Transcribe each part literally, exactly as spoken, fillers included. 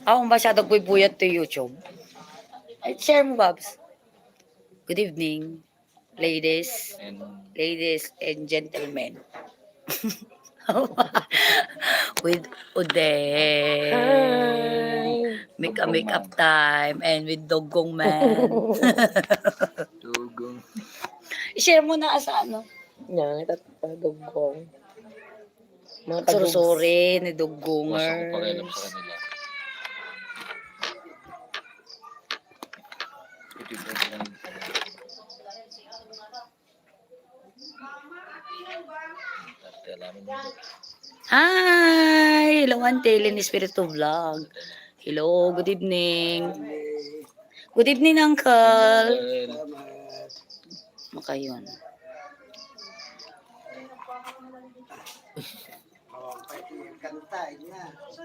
Ako, masyado buyat to YouTube. Ay, share mo, Babs. Good evening, ladies, and ladies and gentlemen. With Uday. Hi. Make a makeup time and with Dogong Man. Dogong. I-share mo na sa ano. Yan, ito, Dogong. Mga surusuri ni Dugongers. Pasok ko pa rin sa kanila. Hi! Hello, Auntie Eileen Espiritu Vlog. Hello, good evening. Good evening, Uncle. Makayon.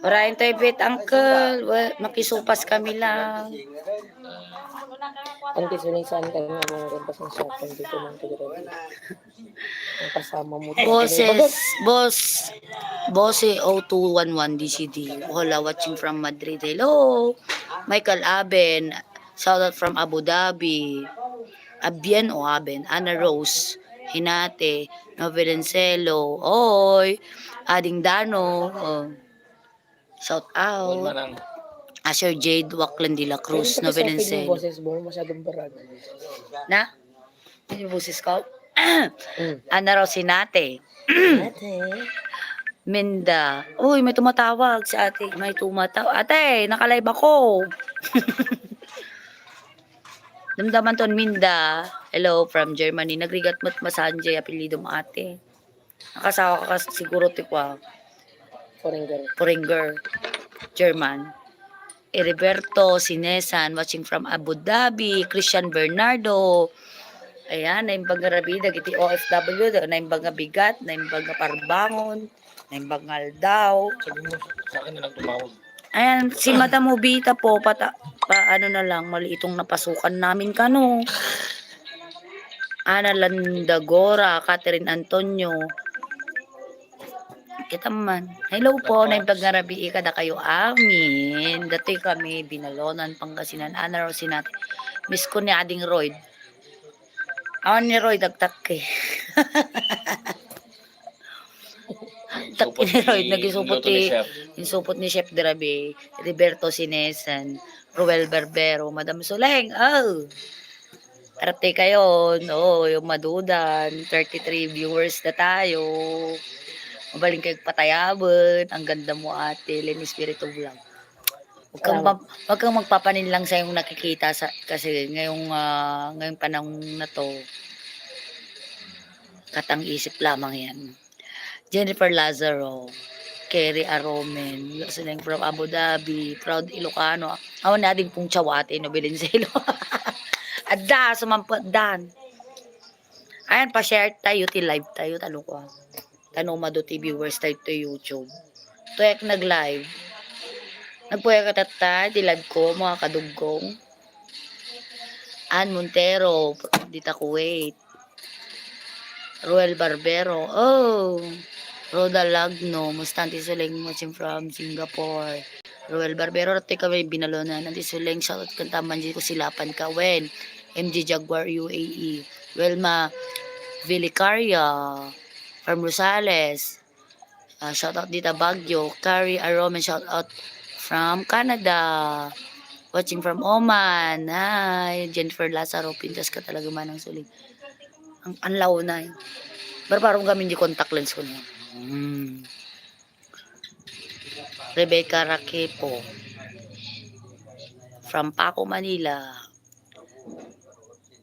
Orain tayo bit, Uncle. Wa-, makisupas kami lang. Ang kisuning saan kayo nga mga rampas ng shotgun dito ng pagkakabit? Ang kasama mo. Boses, boss, Bose O two one one D C D. Hola, watching from Madrid. Hello. Michael Aben. Shout out from Abu Dhabi. Abien o Aben. Ana Rose. Hinate. Noverencelo. Oy. Ading Dano. Oh. Shout out. Manang. Ah, Sir Jade Waklan de la Cruz. Noverencelo. Boses mo, masyadong barag. Na? Ano yung boses ko? Mm. Ana Rose Hinate. Ate. Minda. Uy, may tumatawag si ate. May tumataw. Ate, naka-live ako. Damdaman ton, Minda. Hello from Germany. Nagrigat met masanjay apelyido mo, ate. Nakasawa ka kas-, siguro ti kwa. Foreigner. Foreigner. German. Heriberto Sinesan, watching from Abu Dhabi. Christian Bernardo. Ayan, naimbag nga rabii dagiti O F W, naimbag nga bigat, naimbag nga parbangon, naimbag nga aldaw. Sabi mo sa akin na lang tumawag. Ayan, si Madam Obita po, pata-, pa-, ano na lang, mali itong napasukan namin kano. Ana Landagora, Catherine Antonio. Kita man. Hello po, naimbag nga rabii kadakayo amin. Datoy kami, Binalonan, Pangasinan. Ana Rosinate. Miss ko ni Ading Royd. Awan ni Royd, agtakke. Agtakke ni Royd, nagisupot ni, insupot ni Chef Derabe, Roberto Sinesan, Roel Barbero, Madam Suleng. Oh. Arte kayo, no, yung madudan, thirty-three viewers na tayo. Mabaling kayo patayaban. Ang ganda mo, ate. Len Espiritu Vlog. Huwag kang Salamat. Mag-, huwag kang magpapanin lang sa iyong nakikita sa, kasi ngayong, ah, ngayong panahon na to, katang isip lamang yan. Jennifer Lazaro, Kerry Aromen, Roselyn from Abu Dhabi, proud Ilocano. Awan ni ading pungtiaw ate, no, Belen Selo. Adda, sumampo, dan. Ayan, pa-share tayo, ti live tayo, talo ko. Tano madu ti viewers tayo to YouTube. Tuyak nag-live. Nagpuya ka tatta, ti live ko, mga kadugong. Ann Montero, dita Kuwait. Roel Barbero. Oh. Rhoda Lagno, Mustang Tisuleng, watching from Singapore. Roel Barbero, rati kami Binalonan, Anti Suleng, shoutout kanta, manji ko silapan ka, wen. M G Jaguar U A E. Wilma Vilicaria, from Rosales. Ah, shout out dita Baguio. Carrie Aromen, shout out from Canada. Watching from Oman. Hi, Jennifer Lazaro. Pintas ka talaga, Manang Suling. Ang, ang launay. Barbaro gamin di contact lens ko niya. Hmm. Rebecca Raquepo. From Paco, Manila.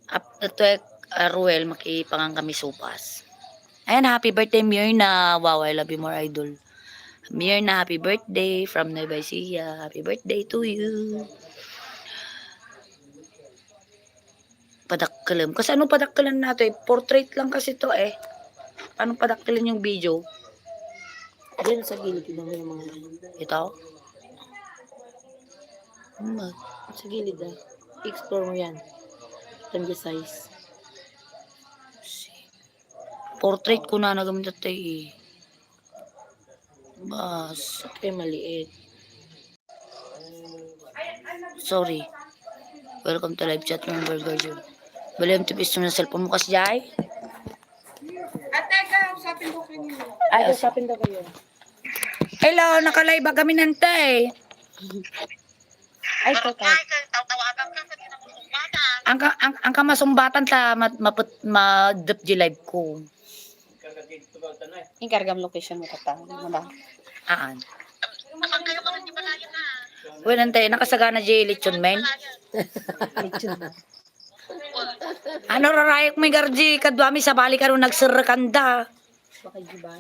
Ap-, ito, eh, ah, Ruel, makipangan kami supas. Ayan, happy birthday, Mirna. Wow, I love you more, idol. Mirna, happy birthday from Nueva Ecija. Happy birthday to you. Padakkelem. Kasi ano padakkelan nato eh? Portrait lang kasi to eh. Paano padakkelan yung video? Diyan sa gilid, tignan mo yung mga Ito? Ano ba? Sa gilid, ah. Explore mo yan. Tanggal size. Portrait ko na nagamit ito eh. Bas. Kaya maliit. Sorry. Welcome to live chat member, Guardian. Baliw ti pisto na cellphone mo, kas jay? Ate, kausapin ko kanina. Ay, usapin daw kayo. Hello, naka-live kami nante. Ay, totoo. Ang ka-, ang, ang kamasumbatan ta mat-, maput-, madep di live ko. Inkargam location mo, tata. Ano ba? Aan. Well, nante, nakasagana di lechon, men. Lechon na. Ano, rarayek mo, Garji? Kadwa mi sabali karo nagserrekanda. Baka di ba?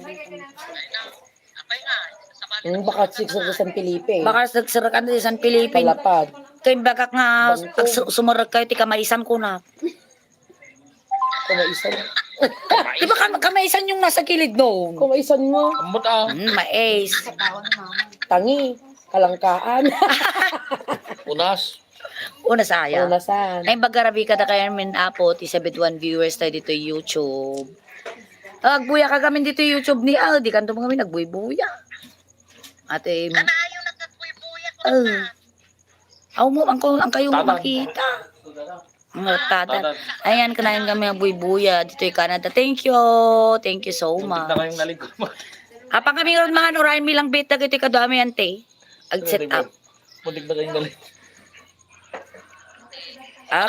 Yung baka six sa San Felipe. Baka nagserrekanda sa San Felipe. Palapag. Kay bagak nga Bangko. Ag-, su-, sumerrek kayo, ti kamaisan ko na. Kamaisan. Di ba kam-, kamaisan yung nasa kilid noon? Kamaisan nga. Ambot, ah. Hmm, mais. Tangi. Kalangkaan. Unas. Una saya. Unasan. Ay, bagarabi kada kayo min apo, ti seventy-one viewers tayo dito YouTube. Agbuya ka kami dito YouTube ni Al, di kanto kami nagbuybuya. Ate, Ana, ayaw na katbuybuya ko oh. Na. Aw mo, ang, ang kayo Tanan. Makita. Ang tadan. Tanan. Ayan, kanain kami ang buybuya dito yung Canada. Thank you. Thank you so much. Muntik na kayong naligo. Apang kami ron mga nuray mi lang bit na gito yung kaduami ante. Ag set up. Muntik na kayong naligo. Up.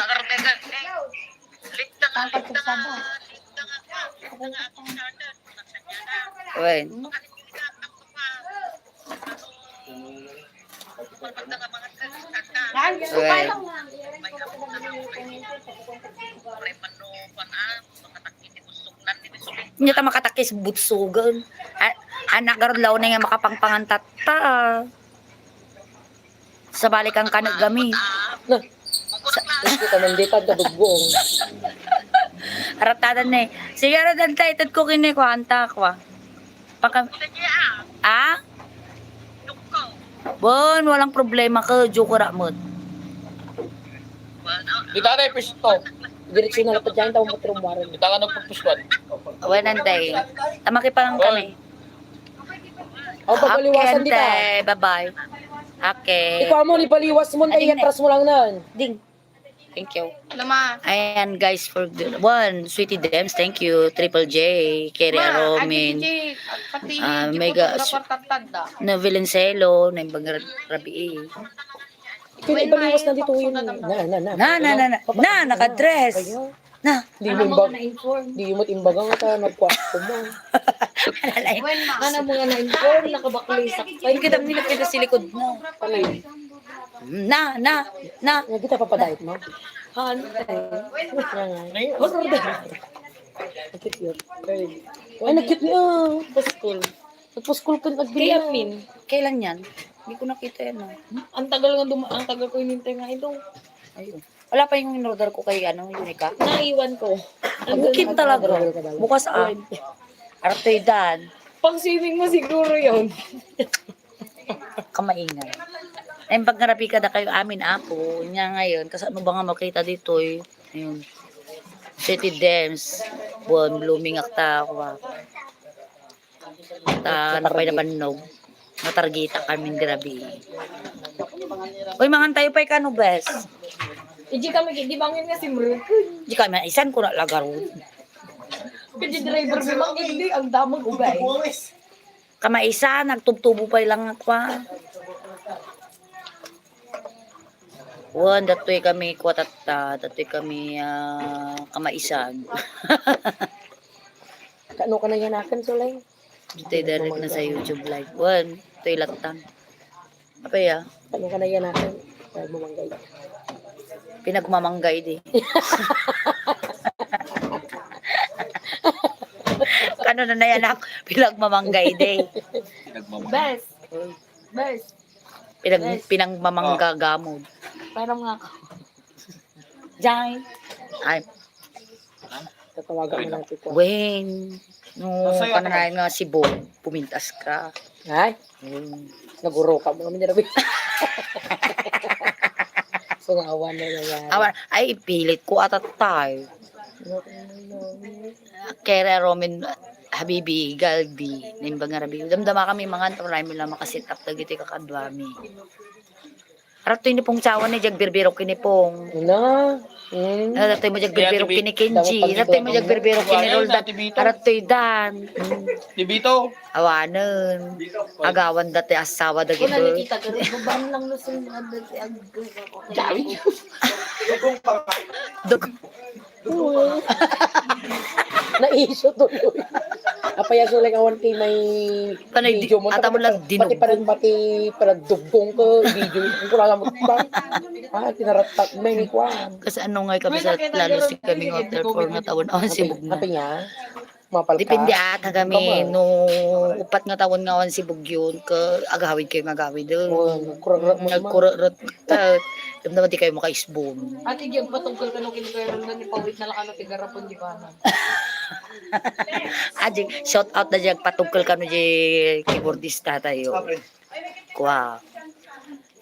Tangkad ko sa ba? Wen. Wen. Nya ta makatakis butsugan. A-, anak garud law na nga makapangpangan tatta. Sabali kang kaneg gami. Na. Sa- Gusto ka man di pagkadugbong. Aratadan na eh. Sige, aratadan tayo. Itad ko kini, kuha, anta, kuha. Paka- Ah? Bon, walang problema ka. Joke ra mo. Di tayo pisto. Diretso na lang pa dyan, tawag mo trumbaran. Di tayo nagpupustuan. Awan, antay. Tamaki pa lang kami. O, pagpaliwasan di ta. Ante, bye-bye. Okay. Ikaw mo, ni paliwas mo, antay, atras mo lang nan. Ding. Thank you. Lama. Ayan, guys, for the one, Sweetie Dems, thank you. Triple J, Kere Aromin. Ate J, pati ah, yung Mega photographer, tattanda. Novelicelo, na yung bang rabi eh. Ikaw na ipaliwas na dito, yun. Na, na, na. Na, na, na, na. Na, nakadress. Ayan. Na. Di mo imbag-, di mo imbaga nga ta nagkwapo mo. Ano mo nga na-inform, nakabaklisak pa. Hindi kita nila kita sa likod mo. Na, na, na. Nga kita papadayet mo? Han. Ay, order. Ang cute yun. Ay, nag-cute niya. Puskol. Nagpuskol ka, nagbili. Kaya, Min. Kailan yan? Hindi ko nakita yan, ah. Ang tagal nga duma-, ang tagal ko hinintay nga ito. Ayun. Wala pa yung in-order ko kay, ano, Unica. Naiwan ko. Ang bukid talaga. Bukas, ah. Artoy dan. Pang swimming mo siguro yun. Kamaingay. Ay, pag narapi ka na kayo amin, apo. Nya ngayon, kasi ano ba nga makita dito, eh? Ayun. City Dems. Buwan, blooming akta ako, ah. Ta, napay na bannog. Natargita kami dirabi. Uy, mangan tayo pa'y kano, bes? Iji kami, di bangin nga si Mruk. Di kami, isan ko na lagaron. Kaya driver mo, mang hindi, ang damang ubay. Kamaisan, nagtubtubo pa'y lang ako, ah. Wan, datoy kami, kwatatta, datoy kami, ah, kamaisan. Kano ka na yan akin, Sulay? Dito'y direct na sa YouTube live. Wan, ito'y lattan. Apa ya? Kano ka na yan akin? Ay, bumanggay. Pinagmamanggay di. Kano na na yan ako? Pinagmamanggay di. Bes. Bes. Pinag-, Bes. Pinagmamanggagamod. Parang nga ako. Jai. Ay. Tatawagan mo lang si Kuya. Wen, no, kanay nga si Bo, pumintas ka. Ay? Hmm. Naguro ka mo naman, Rabi. Sungawan na naman. Awan, ay, ipilit ko atatay. Kere Romin, Habibi, Galbi, naimbag nga Rabi. Damdama kami, mga anto, maraming lang makasit up dagiti kakadwami. Arattoy ni Pong sawa ni, diak birbirok ken ni Pong. Ina. Hmm. Arattoy met diak birbirok ken ni Kenji. Arattoy met diak birbirok ken ni Roldan. Arattoy dan. Hmm. Ni Bito. Awanen. Agawan dati asawa dagito. Jawi. Dug- Naisip tuloy. Apay, aso, like, awan ti may video mo. Panay di, ata mo lang dinugong. Pati, pati, pati pala dugong ko, video. Ang kulang mo ba? Ah, tinaratak, may ni kuwan. Kasi ano nga, kami sa lalo si kami nga after four nga taon, awan si Bugna. Apay nga? Mapalka. Depende ata kami, no, upat nga taon nga awan si Bugyon, ka agawid kayo nga agawid, eh. Oo, nagkurarot mo naman. Nagkurarot. Ta, dam naman di kayo makaisbon. Ate, di agpatungkol kano ken Kuya Roldan, ipawit na lang ano, ti garapon, di ba, ano? Adi, shout out na di agpatungkol kano di keyboardista tayo. Kua.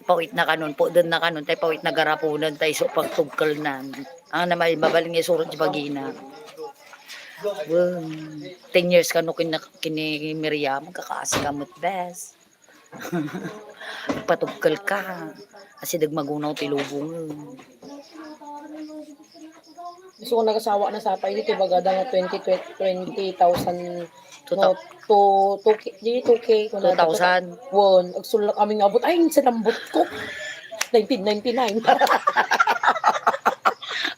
Pawit na kanon, pawden na kanon, tay pawit na garapunan, tay so pagtugkal na. Ang naman, mabalin nga isurot di bagina. Wow. Ten years kano kin-, kini Miriam, kakaasi ka met, bes. Patugkal ka. Kasi dagmagunaw ti lubong. So, nagasawa na sa pa, iti bagada nga twenty, twenty thousand, no, two, two K, di, two K, kung ano, two thousand. Won, agsulat amin nga abot. Ay, sa lambot ko. Nineteen ninety-nine.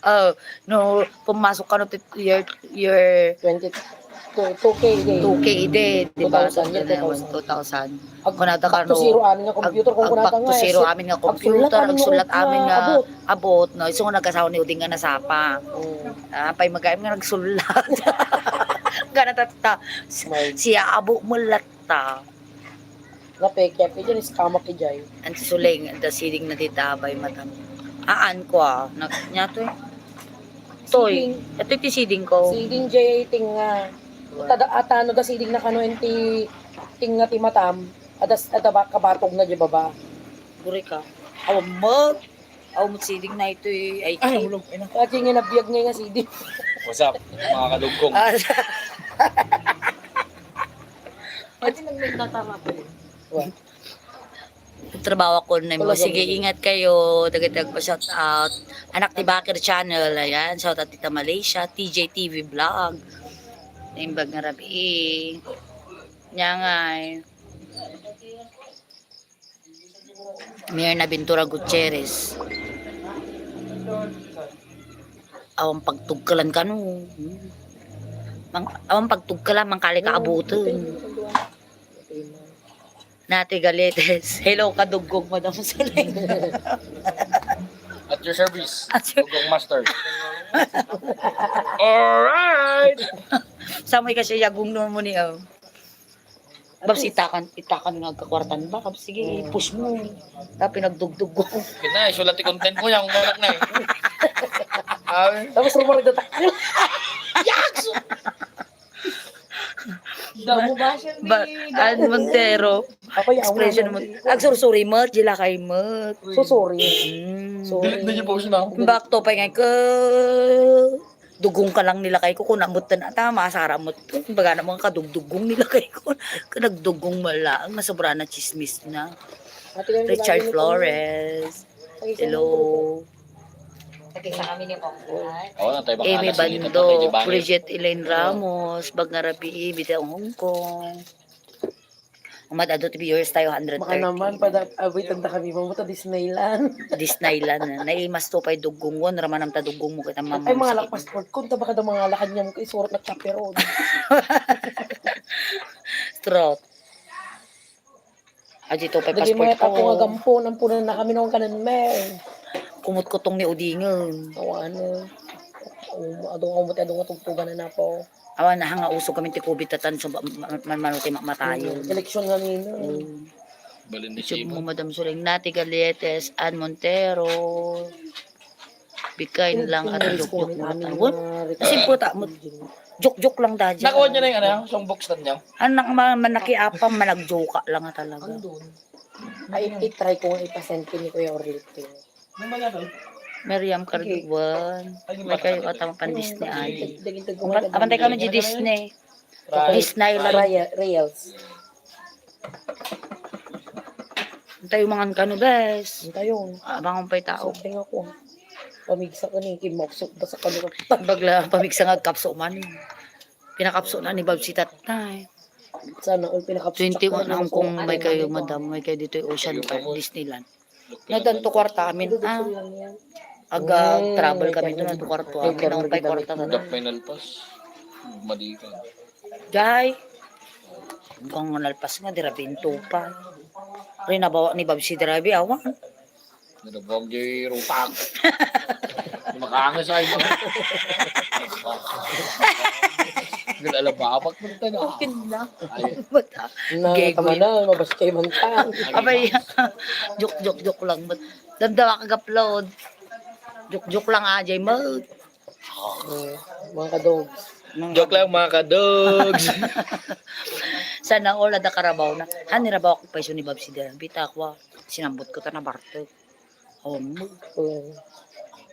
Oh, no, pumasok ka no, tit-, year, year twenty, two, two K idi. Two K idi, di ba? Two thousand, yeah, two thousand. Two thousand. Ag-, kunada ka, back to zero amin nga computer, kung kunada nga, back to zero amin nga computer, agsulat amin nga abot, no? Isu nga nagasawa ni Uding nga nasapa. Oo. Ah, pay magaim nga nagsulat. Gana tatta. Siya abo mo latta. Napeke, pwede ni skamak ijay. Anti suling, anta siding na ti tabay matan. Aan ko, ah. Nyato, eh. Toy, ito ti siding ko. Siding jay, ting nga. Tada, atano da siding na kano, enti, ting nga ti matam. Adas, ada ba, kabatog na di baba. Guri ka. Awan mo. Awan mo siding na ito eh. Ay, ay, ulo. Ay, na. Kaya nga nabiyag nga nga siding. What's up, mga kadugkong? Ah, ati nagmenta tama ko. Trabaho ko na mo. Sige, ingat kayo. Dagdag pa shout out. Anak ni Bakir Channel. Ayan, shout out Tita Malaysia, T J T V Vlog. Imbag nga rabi. Nyangay. Mirna Ventura Gutierrez. Awan pagtugkalan kano. Mang-, awan pagtugkalan, mangkali ka abutan. Nati Galetes. Hello, kadugong, Madam Sulay. At your service, at your Dugong Master. Alright! Sa may kasi yagong no mo ni, oh. Babs, itakan, itakan nga agkakwartan ba? Babs, sige, i-push mo. Ta pinagdugdug ko. Kina, isulat ti content mo, yung anak na eh. Tapos rumari datak. Yaks! Damo ba siya ni Ann Montero? Expression mo. Agsursuri mo, jilakay mo. So, sorry. Mm. Sorry. Delete na niyo po siya na. Back to, pa nga ka. Dugong ka lang nila kay ko, kun amot na ata, masara mo to. Baga na mga kadugdugong nila kay ko. Kanagdugong mo lang, nasobra na chismis na. Richard Flores. Hello. Ate, sa kami ni Pongpong. Oo, na tayo baka Amy Bando, Bridget Elaine Ramos, Bagngarabi, Bitaw Hong Kong. Umad adu ti viewers tayo, hundred thirty. Baka naman, pada, awitan da kami, mamuta Disneyland. Disneyland, eh. Naimas to pa'y dugong won, ramanam ta dugong mo, kita. Ay, mga lakpas po. Kung tabaka da mga lakad niya mo, isurot na chaperone. Strot. Aji to pa'y passport ko. Dagiti mayat apo nga gampon, ampunan na kami nung kanan, men. Kumot-kutong ni Udingen. O, ano. Um, adong, umot, adong, atugtugan na po. Awan na nga usog kami ti covid tatan, so, ma-, ma-, man-, mano ti mamatayon. Mm, eleksyon nga nino. Mm. Balin ni YouTube Shima. Mo, Madam Suring, Nati Galetes, Ann Montero. Bikain lang at joke-joke mo lang. Kasi puta mo, joke-joke lang dadya. Nakuha niyo na yung ano, yung box na niyo? Anak, ma-, manakiapang, managjoke lang nga talaga. Andun. Ay, i-try ko nga ipasend ko ni Kuya Orlito. Miriam Carduan. May kayo ata mapan-Disney ay. Apantay kami di Disney. Disney lang. Reels. Antayo mangan kano, bes. Antayo. Abangan pay tao. Sabi nga ko. Pamigsa ka ni, kimapso, basta kami. Bagla, pamigsa nga kapso man. Pinakapso na ni Babsi Tatay. Sana all pinakapso. Twenty-one ang kung may kayo, madam, may kayo dito yung Ocean Park, Disneyland. Nadanto kwarta amin, ah. Aga travel kami doon, nanto kwarta amin, ang pay kwarta na. Dak may nalpas. Madi ka. Jay. Kung nalpas nga, di rabi intupa. Rinabawa ni Babsi di rabi, awan. Nalabag di rutang. Makaangas ay mo. Nalalababak mo tayo. Okay na. Ay. Bata. Na, Gego. Tama na, mabas kayo man ta. Abay, joke, joke, joke lang. But, damdama ka gaplod. Joke, joke lang, ajay mo. Oh, mga kadogs. Joke lang, mga kadogs. Sana all ada karabaw na. Han, nirabaw ako pa iso ni Babsi Dara. Bita ako, ah. Sinambot ko ta na bartek. Awan mo. Oo.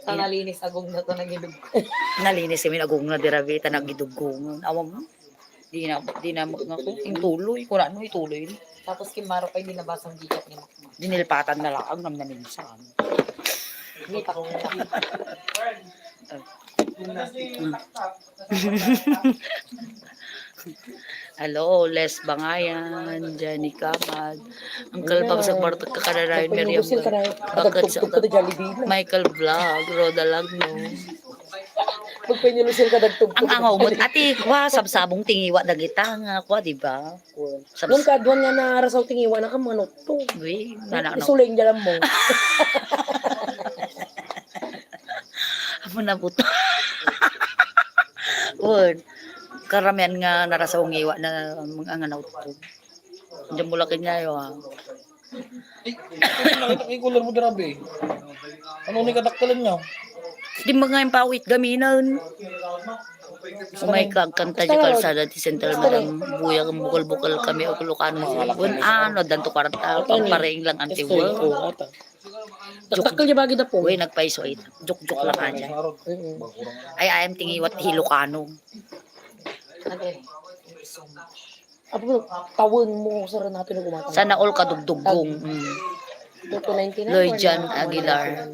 Sa nalinis agong na to, nagidug. Nalinis kami agong na dira, bita, nagidugong. Awan mo. Di na, di na mo nga ko. Ituloy, kung ano, ituloy. Tapos kimaro kay di nabasang gikat ni Makmak. Dinilpatan na lang, ang namnaminsan. Hindi pa ko. Hello, Les Bangayan, Jenny Kamad, Uncle Bagsak Bartok, Kakanarayan, Miriam, Bakit sa Michael Vlog, Roda Lagno. Magpanyulusil ka dagtog. Ang angaw mo, ati, kwa, sabsabong tingiwa dagita nga, kwa, di ba? Sabs- Nung kaduan nga narasaw tingiwa na ka, manot to. Uy, nana, no. Isuling jalan mo. Amo na buto. Word. Karamihan nga narasaw ngiwa na mga nga nautog. Diyan mula kanya yun, ah. Ay, nakita ko yung color mo, grabe. Ano ni kadaktalan niya? Di mo nga yung pawit gaminan. Umay ka agkanta di kalsada ti Central Madam, buyag ang bukal-bukal kami o Ilocano. Wen, ano, danto kwarta, pamparing lang anti. Dakdakkel niya bagi da po. Uy, nagpaiso ay. Joke-joke lang aja. Mm-mm. Ay, ayam tingiwat Ilocano. Apo, tawen mo sa Renato na gumata. Sana all kadugduggong. Mm. Two ninety-nine. Lloyd John Aguilar.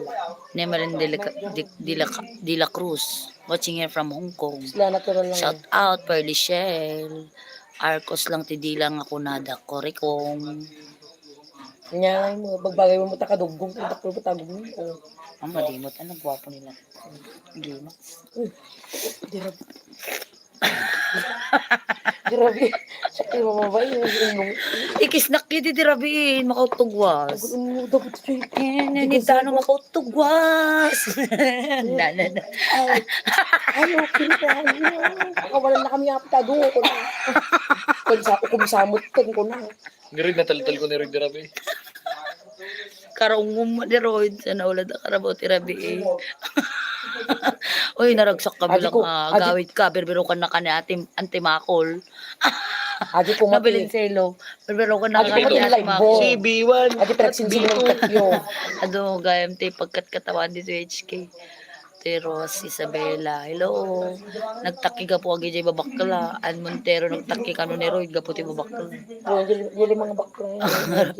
Nemerin de la, de, de la, de la Cruz. Watching here from Hong Kong. Sila natural lang. Shout out, Pearly Shell. Arcos lang ti dila nga kunada. Korikong. Nya, mo, bagbagay mo, takadugong, takadugong, takadugong. Oh. Ang malimot, ano, gwapo nila. Gima. Uy, dira. Grabe. Sakit mo ba yun? Ikis na kiti, dirabi, makautugwas. Ang dapat siya. Eh, nani, tano makautugwas. Na, na, na. Ay, ay, okay na tayo. Nakawalan na kami apta doon. Kung sa, kung samot, kung na. Ni Roy, nataltal ko ni Roy, dirabi. Karungom mo ni Roy, sana wala na karabaw ti rabi, eh. Uy, naragsak ka bilang, ah, agawid ka, berberokan na ka ni Ate, Ante Makol. Adi ko nga Nabilin ti- sa ilo. Berberokan na ka ni Ate Makol. C B one. Adi, pinagsinsin mo yung katyo. Ado, gayam ti pagkatkatawan dito, H K. Ti Rose Isabela, hello. Nagtakki gapu agi jay babakla. Ann Montero, nagtakki kano ni Roy gapu ti babakla. Oh, yun, yun yung mga bakla.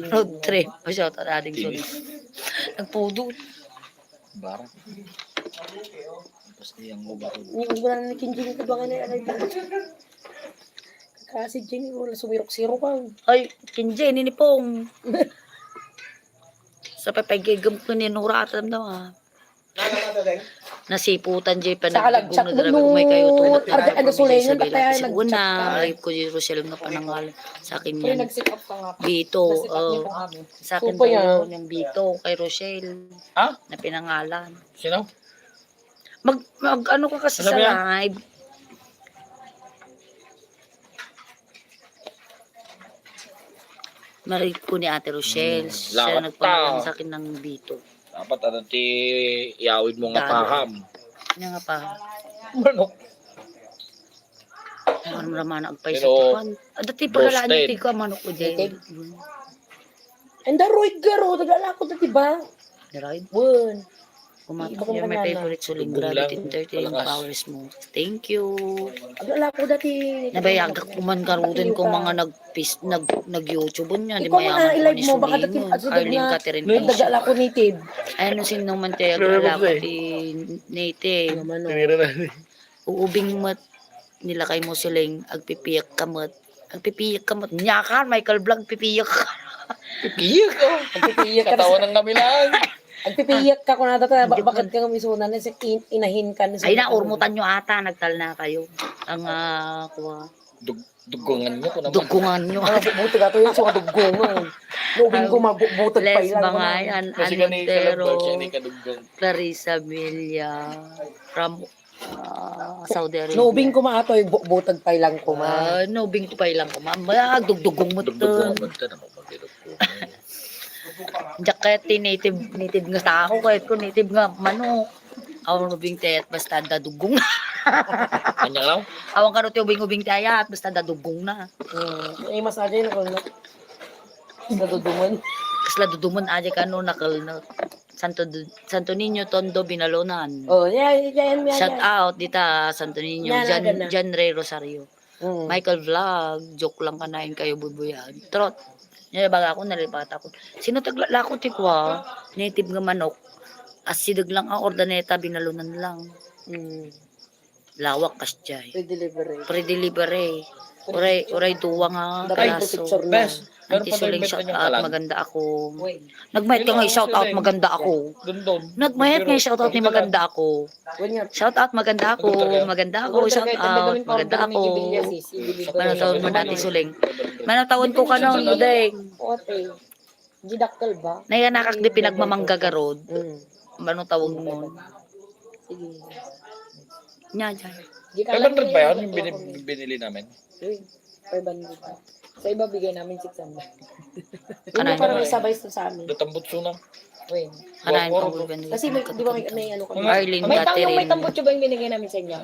Road trip. Pa-shout out ating Sony. Nagpudot. Bara. Tapos di ang uba. Yung wala na ni Kinjing, ito ba nga na yung ano yung kasi Jenny, wala sumirok-sirok ang. Ay, Kinjing, ninipong. Sa papagigam ko ni Nora, atam daw, ah. Nasiputan jay pa. Sa kalagsak nagdugong na dalawa, no, umay kayo, tumat na arda, ano, sulengan, Isabela, patay, kasi nagchat una, ka. Ay ko, si Rochelle nga panangalan. Sa akin yan. Bito, oh. Sa akin daw yun, yung Bito, kay Rochelle. Ha? Na pinangalan. Sino? Mag, mag, ano ka kasi sa live? Marig ko ni Ate Rochelle. Hmm, siya nagpangalan sa akin ng Bito. Dapat ano ti iawid mo nga paham? Nga nga paham. Manok. Ay, ano naman ang pay sa tukan? Dati pagalaan ti ko, manok ko din. Enda Roy garo, tagalako dati ba? Roy? Wen. Kumatok niya, my favorite suling. Grabe, entertaining powers mo. Thank you. Aglalako dati. Nabayagak kuman garuden ko mga nagpis-, nag-, nag-YouTube niya, di mayaman ko ni Suling. Arlene Catherine Asia. Aglalako native. Ay, ano, sino man tayo, aglalako ti native. Uubing met, nilakay mo siling, agpipiyak ka met. Agpipiyak ka met. Nyakar, Michael Vlog, pipiyak ka. Pipiyak, oh. Agpipiyak ka. Katawanan kami lang. Agpipiyak ka, kunada ta, ba-, bakit ka ngam isuna, na si in-, inahin ka, na si Ay, naurmutan nyo ata, nagtalna kayo. Ang, ah, kuha. Dug-, dugungan nyo, kuha naman. Dugungan nyo. Mga butbutag ato yun, sa mga dugungan. Nubing ko, mabutbutag pa ilang mga yan. Kasi kanina, Anintero, Clarissa Villa, Ramo, Ah, Saudi Arabia. Nubing ko maato, yung bu-, butag pay lang ko, ma. Ah, nubing ko pay lang ko, ma. Ba, dugdugong mo to. Dugdugong mo to, ano, pag-ilog ko. Diyak kaya ti native, native nga tao, kaya ko native nga manok. Awan ubing ti ayat, basta dadugong. Kanya lang? Awan ka ti ubing-ubing ti ayat, basta dadugong na. Hmm. Eh, mas aja yun, ako na. Sa duduman. Kasla duduman, aja ka, no, nakal na. Santo, Santo Niño, Tondo, Binalonan. Oh, yeah, yeah, yeah, yeah. Shout out dita, Santo Niño, Jan, Jan Ray Rosario. Mm. Michael Vlog, joke lang kanayon kayo, bubuyan. Trot. Niya baga ako, nalipat ako. Sino taglalako ti kwa? Native nga manok. Asideg lang, ah, ordaneta, Binalonan lang. Mm. Lawak kas jay. Free delivery. Free delivery. Uray, uray duwa nga piraso. Bes, Auntie Suling, shout out, maganda ako. Nagmayat ka nga, shout out, maganda ako. Nagmayat nga, shout out ni maganda ako. Shout out, maganda ako, maganda ako, shout out, maganda ako. Manatawon mo na, Auntie Suling. Manatawon ko ka, no, Deng. Didakkel ba? Nayanakak di pinagmamanggagarod. Mm. Ano tawag mo? Sige. Nya, nya. Di ka lang five hundred ba yun, yung bini-, binili namin? Uy, five hundred. Sa iba, bigay namin six hundred. Ano yun? Para may sabay sa, sa amin. Datambutso na. Uy. Ano yun? Kasi may, di ba may, may ano kami? Arlene Catherine. May tambutso ba yung binigay namin sa inyo?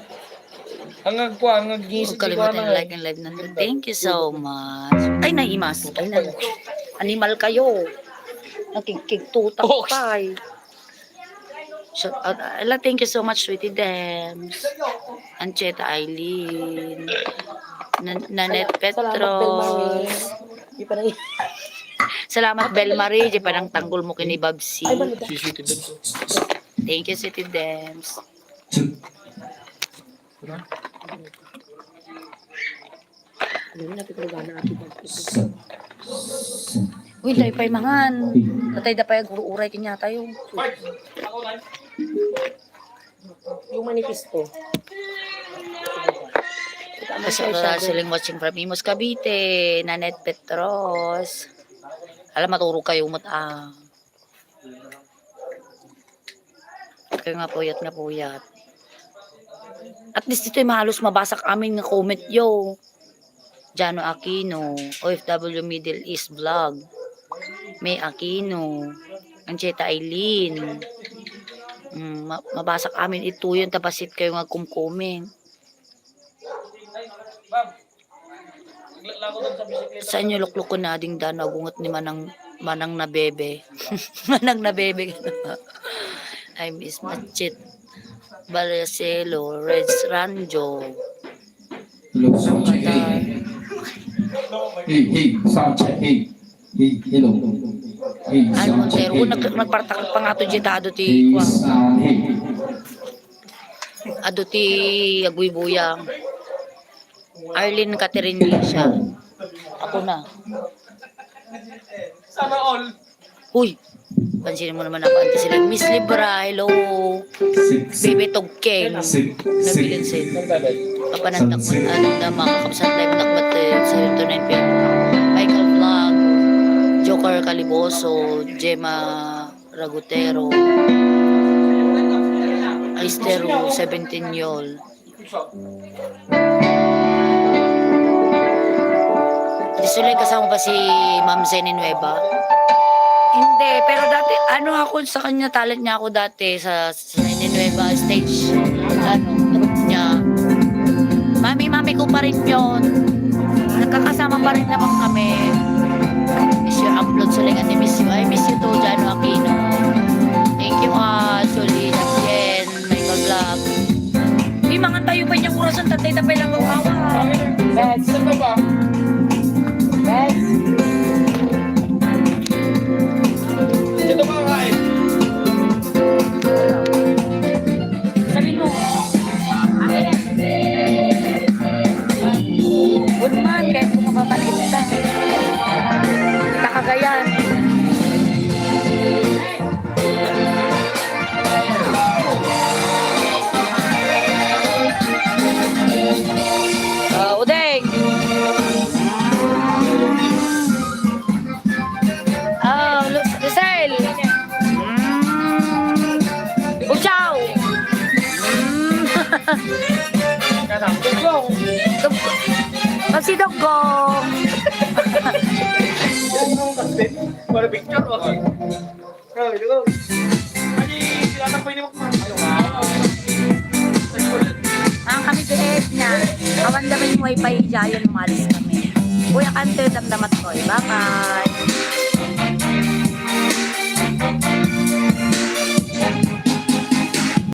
Ang agkuan, ang gisi, huwag kalimutan yung like and live nandun. Thank you so much. Ay, naimas. Ay, na. Animal kayo. Nakikigtutak pa eh. Shout out, ala, thank you so much, Sweetie Dems. Ancheta Eileen. Nan-, Nanette Petros. Salamat, Bel Marie. Di pa nang tanggol mo kini Babsi. Si Sweetie Dems. Thank you, Sweetie Dems. Uy, daypay mangan. Patay da pay aguro-uray kanya tayo. Yung manifesto. Kasi, uh, siling watching from Imus, Cavite, Nanette Petros. Alam, maturog kayo, mat-, ah. Kayo nga puyat, nga puyat. At least ditoy mahalos mabasak amin nga comment yo. Jano Aquino, O F W Middle East Vlog. May Aquino, Ancheta Eileen. Mm, ma-, mabasak amin ituyon, tapasit kayo nga kumkomment. Sa inyo luklukon na ding dano agunget ni Manang, Manang na Bebe. Manang na Bebe. I miss Machit. Balaselo, Reds Ranjo. Hello, sound check. Hey, hey, sound check. Hey, hey, hello. Hey, sound check. Hey. Nag-, nagpartak pa nga to, Jitado, ti, hey, kwa. Sound, hey. Adu ti agbuybuya. Arlene Catherine Lisa. Ako na. Sana all. Uy! Pansinin mo naman ako, Auntie Celine. Miss Libra, hello. Six. Baby Tugkeng. Six. Nabilin sa'yo. Papanagdak mo, ano na, mga kakabsat, live na kumat, eh, sa ito na yung Michael Vlog, Joker Caliboso, Gemma Ragutero, Aistero, seventeen Yol. Di Sulay, kasama ba si Ma'am Zeni Nueva? Hindi, pero dati, ano ako sa kanya, talent niya ako dati sa, sa Zeni Nueva stage, ano, group niya. Mami, mami ko pa rin yun. Nagkakasama pa rin naman kami. Miss you, upload sa lingan ni Miss You. I miss you too, Jano Aquino. Thank you, ah, Sulay. Sabay lang ang awa. Bes. Bes. Ito ba, guys? Sabi mo, akin. Good man, kahit kung mapapakita. Takagayan. Ah, Udeng. Ah, Lu-, Lucel. Mm. Uchaw. Mm. Pagsidog ko. Para picture, okay. Ang kami di Edna. Awan kami wifi diay, umalis kami. Kuya Canter, damdamat ko. Bye-bye.